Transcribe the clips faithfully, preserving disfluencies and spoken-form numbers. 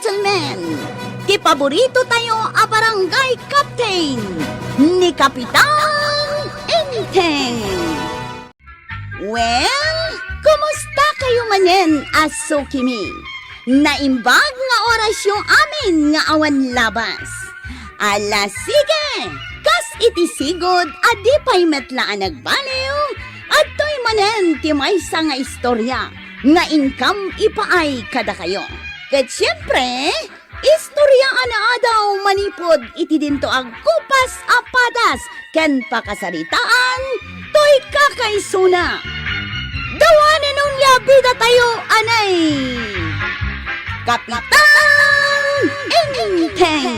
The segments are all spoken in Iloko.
Gentlemen, ti paborito tayo a barangay captain, ni Kapitan Enteng. Well, kumusta kayo manen a sukimi? Naimbag nga orasyo amin nga awan labas. Ala, sige! Kas iti sigud a di pay met la a nagbaliw, adtoy manen ti maysa nga istorya nga inkam ipaay kadakayo. Ket siempre, istorya a naadaw manipud iti dinto a gupas a padas ken pakasaritaan toy kakaisuna. Dawanen unay a bida tayo, anay! Kapitan Enteng!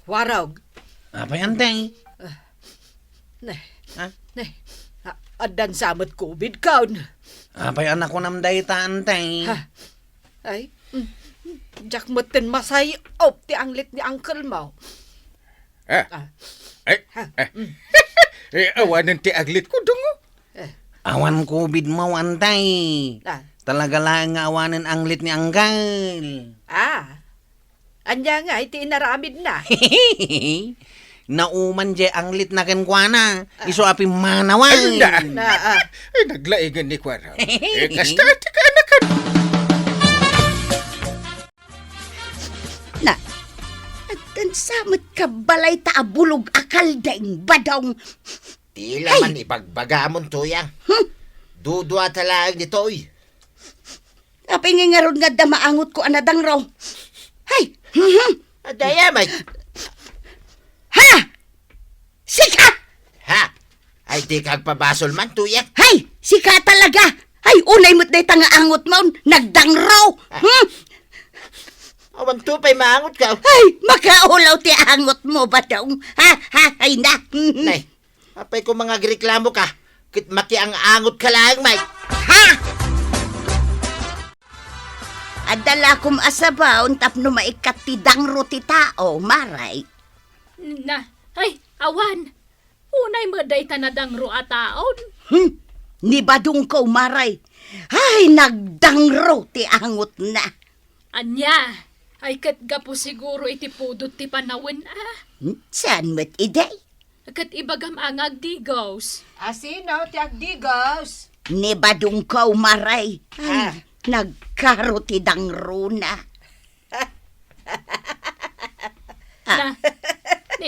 Warog. Apay, Enteng? Ne. Ha? Ne. A-, addan sa met covid kan. Apay, anakunam dayta, Enteng? Ha? Ay, mm, diak metten masay-op ti anglit ni uncle mo. Ah. Ah. Ay. Ha? Eh. Mm. Eh, awanen ti anglitko, Dong, o. Eh. Awan covid mo, Enteng. Ah. Talaga laeng nga awanen anglit ni uncle. Ah. Ania nga iti inaramidna? Nauman jay anglitna kenkuana, ah, isu a pimmanawan. Ay, na. Na, ah. Ay, naglaingen ni kuana. Eh, kasta ti kaanakan. Na, addan sa met kabalay ta a bulog a kaldeng, Badong. Ti la man ibagbagamon, Tuyang. Hmm? Dudua ta laeng ditoy. Apay ngay ngarud nga adda maangotko a nadangro? Hay! Mhm. Adda ya, may. Ha? Sika! Ha? Ay, di ka agpabasol man, Tuyang. Hay! Sika talaga! Hay, unay met dayta nga angotmon, nagdangro! Ah. Hmm? Awan to pay maangot ka. Hay, makaulaw ti angotmo, Badong. Ha? Ha? Hay na. Mhm. Nay, apay ko mangagreklamo ka, ket makiang-angot ka laeng, may. Ha? Adda lakom a sabaon tapno maikkat ti dangro ti tao, Maray. Na, ay, awan. Unay met dayta nadangro a taon. Hmm? Ni Badongko, Maray. Ay, nagdangro ti angotna. Ania? Ay, ket gapu siguro iti pudot ti panawen, a. Hmm? Saan met idi? Ket ibagam a nga agdigaws. A sino ti agdigaws? Ni Badongko, Maray. Ay, ah, nagkaro ti dangrona. Ah. Na, ni,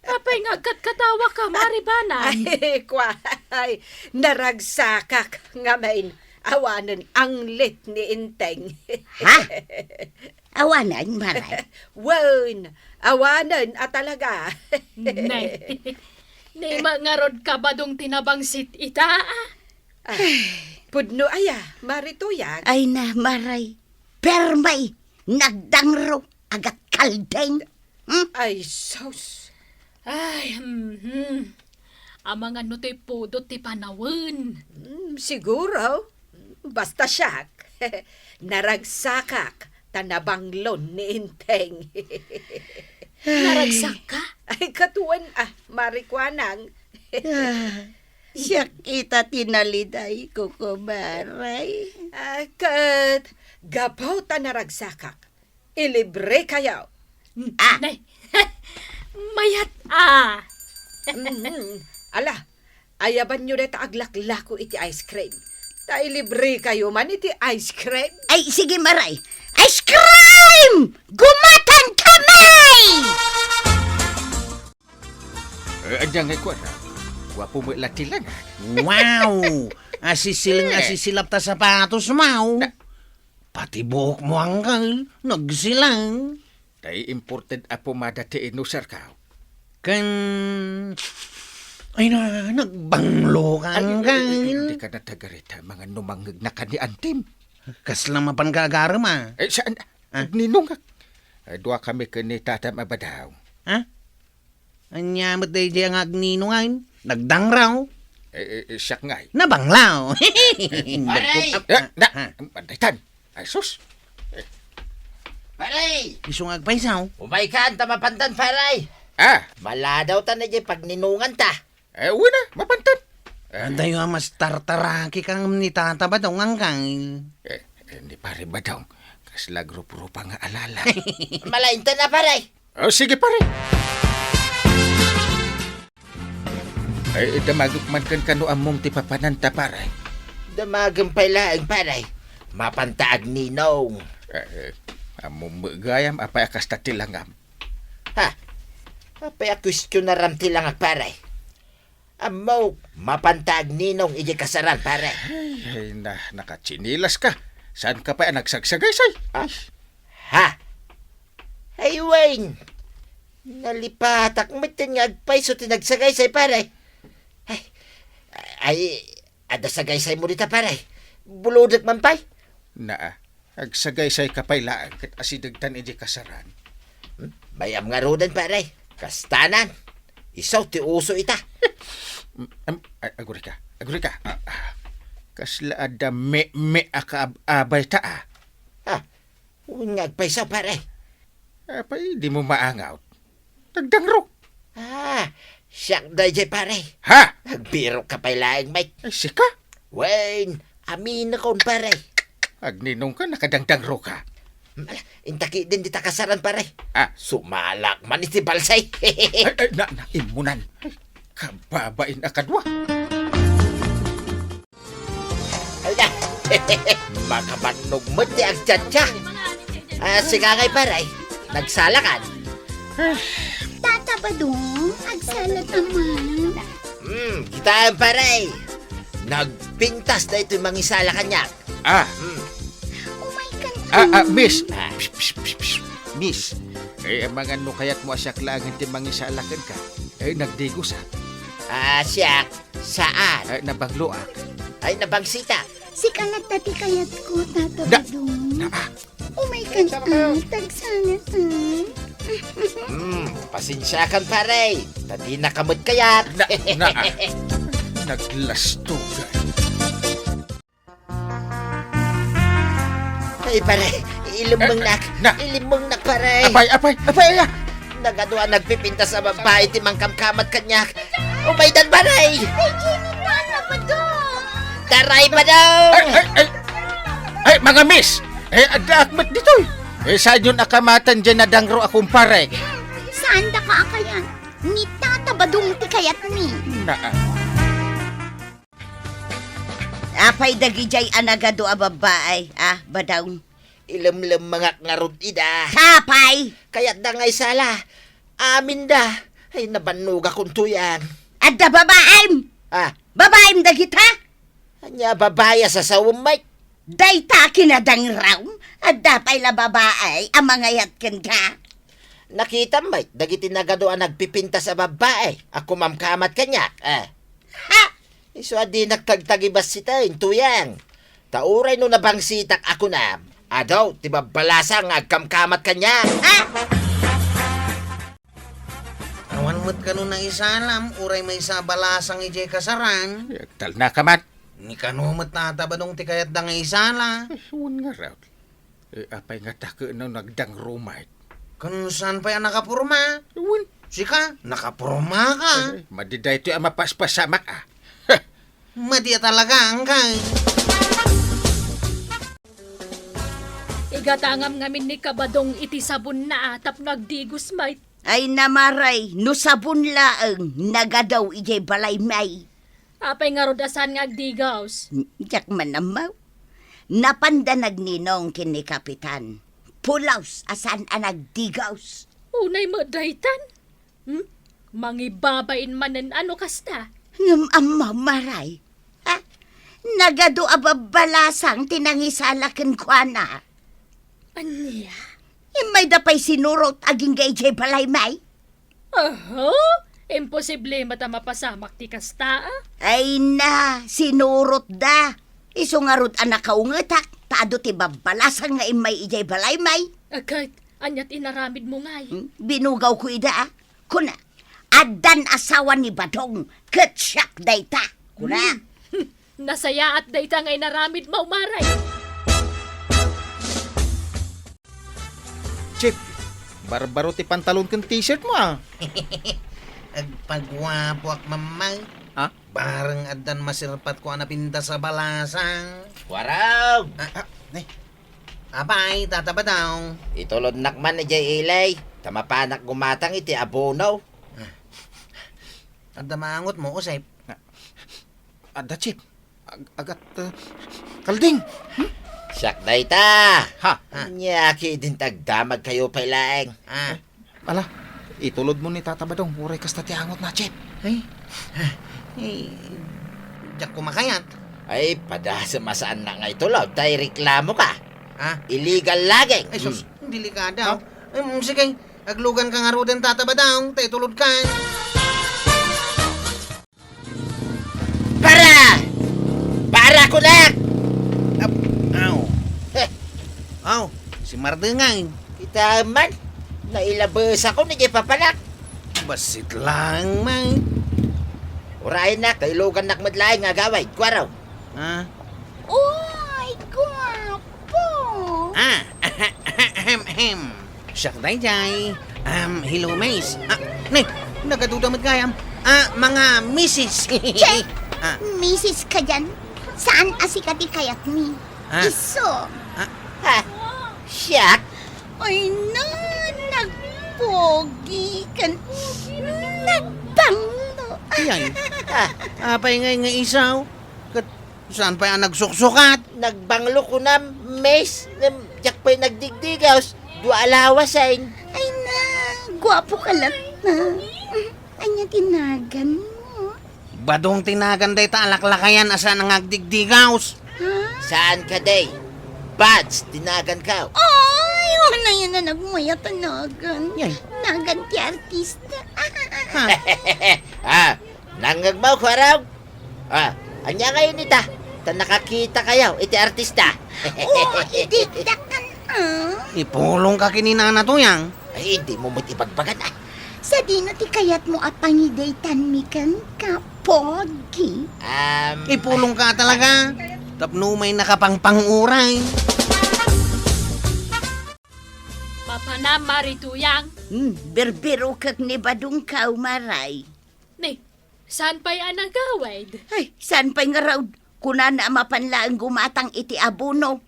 apay nga agkatkatawa ka, Mari Banang? Ay, kwa, ay, naragsakak ngamin. Awanen anglit ni Enteng. Ha? Awanen, Maray? Wen, awanen a talaga. Nay, ni mangarod ka, Badong, ti nabangsit ita, a? Ay, pudno aya, Mari Tuyang? Ay na, Maray. Permay, nagdangro, agat kaldeng. Hmm? Ay, sus. Ay, mhm. Amangan no toy pudot ti panawen. Hmm, siguro. Basta siak, naragsakak ta nabanglon ni Enteng. Ay. Naragsak ka? Ay, katuen, a, Mari Kuanang. Ah, siak ita ti nalidayko, kumaray. Ah, ket gapu ta naragsakak, ilibre kayo. Ah. Nay, mayat, a. Mm, ala, ayabanyo dayta aglaklako iti ice cream. Ta ilibre kayo man iti ice cream. Ay, sige, Maray. Ice cream! Gumatan kami! Eh, anya nga ikuan, ha? Guapo mo la ti langag. Wow! Asisil nga, eh, asisilap ta sapatos mo. Na, pati buhok mo, anggal, nagsilang. Tay imported a pomada ti inusarko. Ken, ay na, nagbanglo ka, ay, anggal. Ay, hindi ka na tagarita, mga numangeg na ka ni antim. Kasla mapan ka agarem, a? Eh, saan? Ah? Agninongak. Ay, dua kami ken ni Tata Mabadaw. Ha? Ania met daydiay nga agninongan? Nagdangraw. Eh, eh, eh, siak ngay. Nabanglaw. Paray! Eh, na, ah, ah. Daytan. Ay, sus. Eh. Paray! Isu nga agpaysaw. Umaykan ta mapantan, paray. Ah. Maladaw ta na di pagninongan ta. Eh, uwi na, mapantan. Adayo a mastartaraki kan ni Tata Badong, anggal. Eh, eh, ni Pare Badong, kasla grup-grupa nga alala. Malainta na, pare. O, sige, pare. Ay, damagek man ken kano ammom ti papananta, pare. Damagem pay laeng, pare. Mapanta agninong. Eh, ammom met gayam, apay a kasta ti langam? Ha? Apay a kuestionaram ti langak, pare? Ammok, mapanta agninong idiay kasaran, pare. Ay, ay, na, nakatsinilas ka. Saan ka pay a nagsagsagaysay? Ah. Ha? Ay, wen. Nalipatak met nga agpayso ti nagsagaysay, pare. Ay, ay, adda sagaysaymo dita, pare. Bulodek man pay. Naa, agsagaysay ka pay laeng ket asidegtan idiay kasaran. Hmm? Bay-am ngaruden, pare. Kastanan. Isu ti uso ita. Em, a-, agurika, agurika. Ah, ah. Kasla adda me-me a kaab-abay ta, ah. Ah, wen nga agpayso, pare. Apay, dimo maangaw? Nagdangro. Ah, siak daydiay, pare. Ha? Agbirok ka pay laeng, Mike. Ay, sika? Wen, aminakon, pare. Agninong ka, nakadangdangro ka. Ala, inta ketdin dita kasaran, pare. Ah. Sumalak man iti balsay. Ay, ay, na, na, immunan. Ay, kababain a kadua. Ay na, makabannog met ti agchatcha. Ah, sika ngay, pare, nagsalakan? Tata Badong, agsala ka man. Hmm, kitaem, pare. Nagpintas daytoy mangisala kaniak. Ah. Hmm. Umay ka na. Ah, ah, miss. Ah. Psh, psh, psh, psh. Miss, eh, amangan no kayatmo a siak laengen ti mangisala kenka. Eh, nagdigos, ah. Ah, siak. Saan? Eh, nabangloak. Ay, nabangsitak. Sika latta ti kayatko, Tata Na-, Badong. Naa. Umay ka na, agsala ka. Hmm, pasensiakan, pare. Ta dinaka met kayat. Na, naa. Naglastogan. Ay, pare, ilimmengnak. Na. Ilimmengnak, pare. Apay, apay, apay, aya. Nagadu a nagpipintas a babbai ti mangkamkamat kaniak. Umaydan, pare. Ay, Jenny, Tata Badong. Taray, Badong. Ay, ay, ay. Ay, mga miss. Eh, addaak met ditoy. Eh, saanyon a kamatan diay nadangro a kumpare? Saan daka a kayat? Ni Tata Badong ti kayatmi. Naa. Apay dagidiay a nagadu a babbai, ah, Badong? Ilemlemmengak ngarud ida. Apay? Kayatda nga isala. Aminda. Ay, nabannogakon, Tuyang. Adda babaim! Ah. Babaim dagita? Ania babai a sasawem, Mike? Dayta kinadangrom? Adda pay la babai a mangayat kenka? Nakitam, Mike, dagiti nagadu a nagpipintas a babbai a kumamkamat kaniak, eh. Ha? Isu a dinak tagtagibassiten, Tuyang. Ta uray no nabangsitak a kunam, adu ti babbalasang nga agkamkamat kaniak. Ha? Awan met kano naisalam, uray maysa a balasang idiay kasaran. Agtalna ka met. Ni kano met Tata Badong ti kayatda nga isala? Eh, wen ngarud. Eh, apay nga ta ket no nagdangro met? Ken saan pay a nakaporma? Wen. Sika, nakaporma ka. Eh, madi daytoy a mapaspasamak, ah. Madi a talaga, angkay. Igatangam ngamin ni Kabadong iti sabonna, ah, tapno agdigos met. Ay, namaray, no sabon laeng, nagadu idiay balay, may. Apay ngarud a saan nga agdigos? Diak man ammo. Napanda nagninong ken ni Kapitan. Pulos a saan a nagdigos. Unay met daytan. Hmm? Mangibabain manen a no kasta. Ngem ammo, maray. Ha? Nagadu a babbalasang ti nangisala kenkuana. Ania? Immayda pay sinurot agingga idiay balay, may. Aha? Imposible met a mapasamak ti kasta, ah. Ay na, sinurotda. Isu ngarud a nakaungetak, ta adu ti babbalasang nga immay idiay balay, may. Agay, ania ti inaramidmo ngay? Hmm? Binugawko ida, ah. Kuna, addan asawa ni Badong, ket siak dayta. Kuna. Hmm. Nasayaat dayta nga inaramidmo, maray. Chief, barbaro ti pantalon ken t-shirt mo, ah. Agpaguapoak, Mammay. Ha? Bareng addan masirpatko a napintas a balasang. Warag! Ah, ah, ne. Apay, Tata Badong. Itulodnak man idiay ili, ta mapanak gumatang iti abono. Ah. Adda maangotmo, Josep? Adda, Chief. Ag-, agat, uh, Kalding! Hmm? Siak dayta! Ha? Ha? Ania ketdin ti agdamagkayo pay laeng? Ah. Ala, itulodmo ni Tata Badong, uray kasta ti angotna, Chief. Ay, ah, eh, diak koma kayat. Ay, padasem a saannak nga itulod, ta ireklamoka. Ah? Illegal logging. Ay, sus, hmm. Delikado. Ha? Em, sige, agluganka ngaruden, Tata Badong, ta itulodka. Para! Para kunak! Ap-, aw. Eh. Aw, si Mardengay. Kita man, nailabesakon idiay papanak. Bassit lang, May. Urayennak, kailugannak met laeng nga agawid, kuaro. Ah? Uy, guapo! Ah, ahem, ahem. Siak daydiay. Um, hello, Miss. Ah, ne, nagaduda met gayam. Ah, mga misis. Che! Ah. Misis ka diyan? Saan a sika ti kayatmi? Ah. Isu. Ah. Ha? Siak? Ay na, nagpogi ken nagbanglo. Iyan. Ah. Apay ngay nga isaw? Ket saan pay a nagsuksukat? Nagbanglo kunam, Miss. Ngem diak pay nagdigdigaws. Dua a lawasen. Ay na, guapo ka latta. Ania ti naganmo? Badong ti nagan dayta a laklakayan a saan nga agdigdigaws. Ha? Saan kadi? Buds ti naganko. Ay, wala yan a nagmayat a nagan. Yan. Nagan ti artista. Ha? Ah, nangngegmo, kuaro? Ah, ania ngay ita? Ta nakakitakayo iti artista. Oh, idikdakan, ah. Ipulongka ken ni Nana Tuyang. Ay, dimo met ibagbagan, ah. Sadino ti kayatmo a pangidaytanmi kenka, Pogi? Um, Ipulongka talaga. Tapno may nakapangpanguray. Mapanam, Mari Tuyang. Hmm, birbirokek ni Badongko, Maray. Ni, saan pay a nagawid? Ay, saan pay ngarud? Kunana a mapan laeng gumatang iti abono.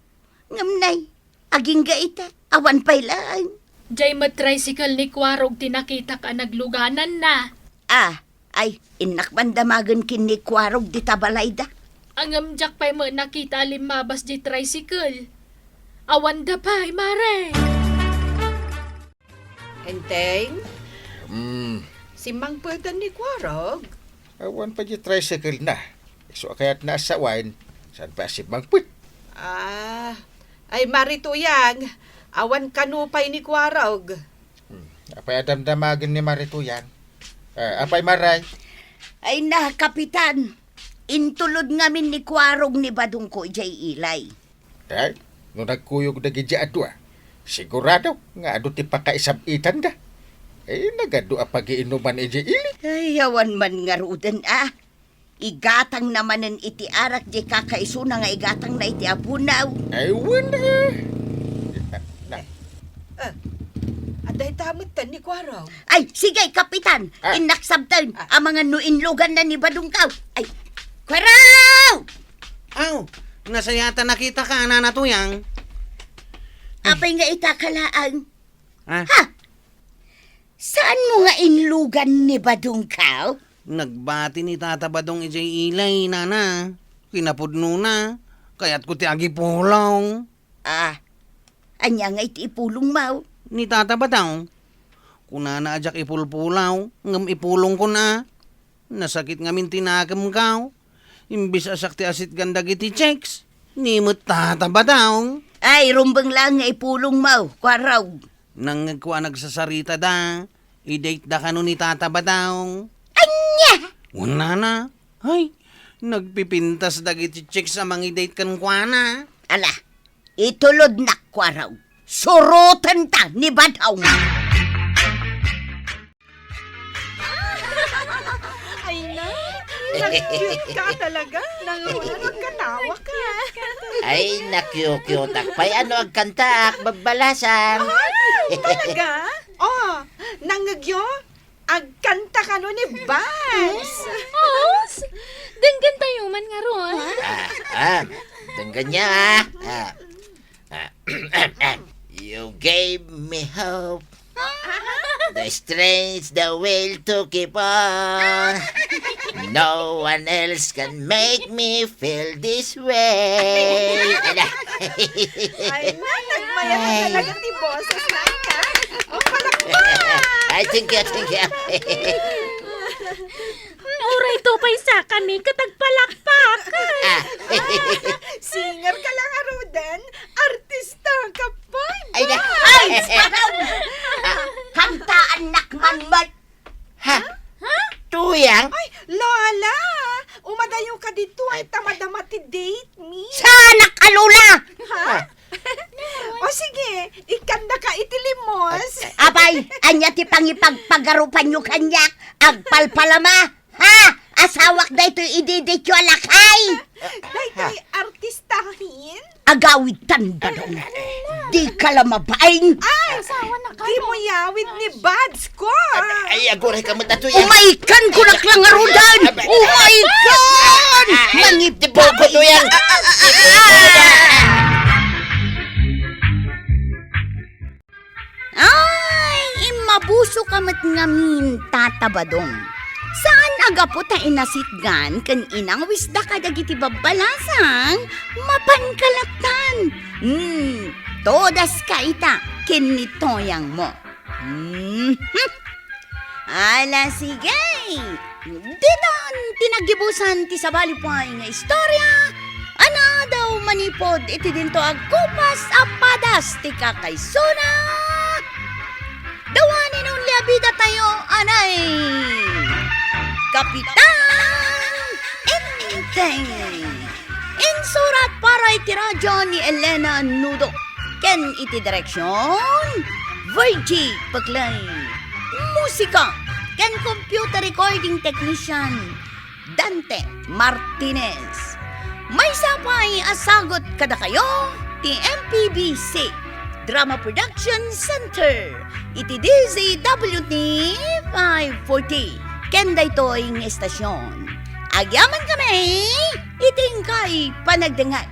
Ngem nay, agingga ita, awan pay laeng. Diay met tricycle ni Kuarog ti nakitak a naglugananna. Ah, ay, innak man damagen ken ni Kuarog dita balayda. Ngem diak pay met nakita a limmabas diay tricycle. Awanda pay, Mare. Enteng? Hmm. Simmangpeten ni Kuarog? Awan pay diay tricycle na. Isu a kayatna a sawen, saan pay a simmangpet? Ah, ay, Mari Tuyang, awan kano pay ni Kuarog. Hmm. Apay a damdamagen ni Mari Tuyang? Ah, apay, Maray? Ay na, Kapitan. Intulod ngamin ni Kuarog ni Badongko idiay ili. Ay, no nagkuyog dagiti adua, sigurado nga adu ti pakaisab-itanda. Ay, nagadu a pagiinuman idiay ili. Ay, awan man ngaruden a. Igatangna manen iti arak diay kakaisuna nga igatangna iti abono. Ay, wen, eh. Na. Ah, adda ita metten ni Kuarog. Ay, sige, Kapitan. Ah. Innak sabten. Ah. Amangan no inluganna ni Badongko. Ay, Kuarog! Aw, nasayatan a nakitaka, Nana Tuyang. Apay nga ita ka laeng? Ah? Ha? Saanmo nga inlugan ni Badongko? Nagbati ni Tata Badong idiay ili, Nana. Kinapudnona, kayatko ti agipulong. Ah, ania nga iti ipulongmo? Ni Tata Badong. Kunana a diak ipulpulaw, ngem ipulongkon a. Nasakit ngamin ti nakemko. Imbes a siak ti asitgan dagiti chicks, ni met Tata Badong. Ay, rumbeng laeng nga ipulongmo, Kuarog. Nangngegko a nagsasaritada. I-date da kano ni Tata Badong. Ania? Wen, Nana. Ay, nagpipintas dagiti chicks a mangi-date kenkuana. Ala, itulodnak, Kuarog. Surotenta ni Badong. Ay na, nag-cute ka talaga. Nanguna, nagkatawa ka. Ay, nakiukiutak pay. Ano, agkantaak, babbalasang. Ay, talaga? Oh, nangngegyo? Agkanta ka Ano ni Bans? Oo, s-, denggen tayo man ngarud. Ah, ah, denggen niya, ah. Ah, ah, you gave me hope. The strength, the will to keep on. No one else can make me feel this way. Ala. Ay, na, nagmayat na talaga ti boses na, ha? Oh, palakpak! Ay, thank you, thank you. Uray to pay sa kami ket agpalakpak. Ah. Singer ka la ngaruden, artista ka pay. Ay, na. Ay, sipagaw! Kantaannak man met. Ha? Ha? Tuyang? Ay, Lola, umadayo ka ditoy ta madama ti date mi. Saanak a Lola! Ha? O sige, ikannaka iti limos. Apay, ania ti pangipagpagarupanyo kaniak? Agpalpalama, ha? Asawak daytoy ididityo a lakay. Daytoy artistahin? Agawid tan, Badong. Dika la mabain. Ay, asawa na ka. Di mo yawid ni Bads ko. Ay, aguray ka met, Tuyang. Umaykan ko na lang arudan. Umaykan! Ay, ay, ay, di ba ako, Tuyang? Ay, immabuso ka met ngamin, Tata Badong. Saan a gapu ta inasitgan ken inangwisda kadagiti babbalasang, mapan ka lattan. Hmm, todas ka ita ken ni Tuyang mo. Mhm. Ala, sige. Ditan ti naggibusan ti sabali pay nga istorya a naadaw manipud iti dinto agkupas a padas ti kakaisuna. The one and only a bida tayo, anay, Kapitan Enteng. Insurat para iti radyo ni Elena Nudo. Ken iti direksion, Virgie Peclay. Musika ken computer recording technician, Dante Martinez. Maysa pay a sagut kadakayo ti M P B C Drama Production Center iti D Z W T five forty. Ken daytoy nga estasion, agyaman kami iti inkay panagdengngeg.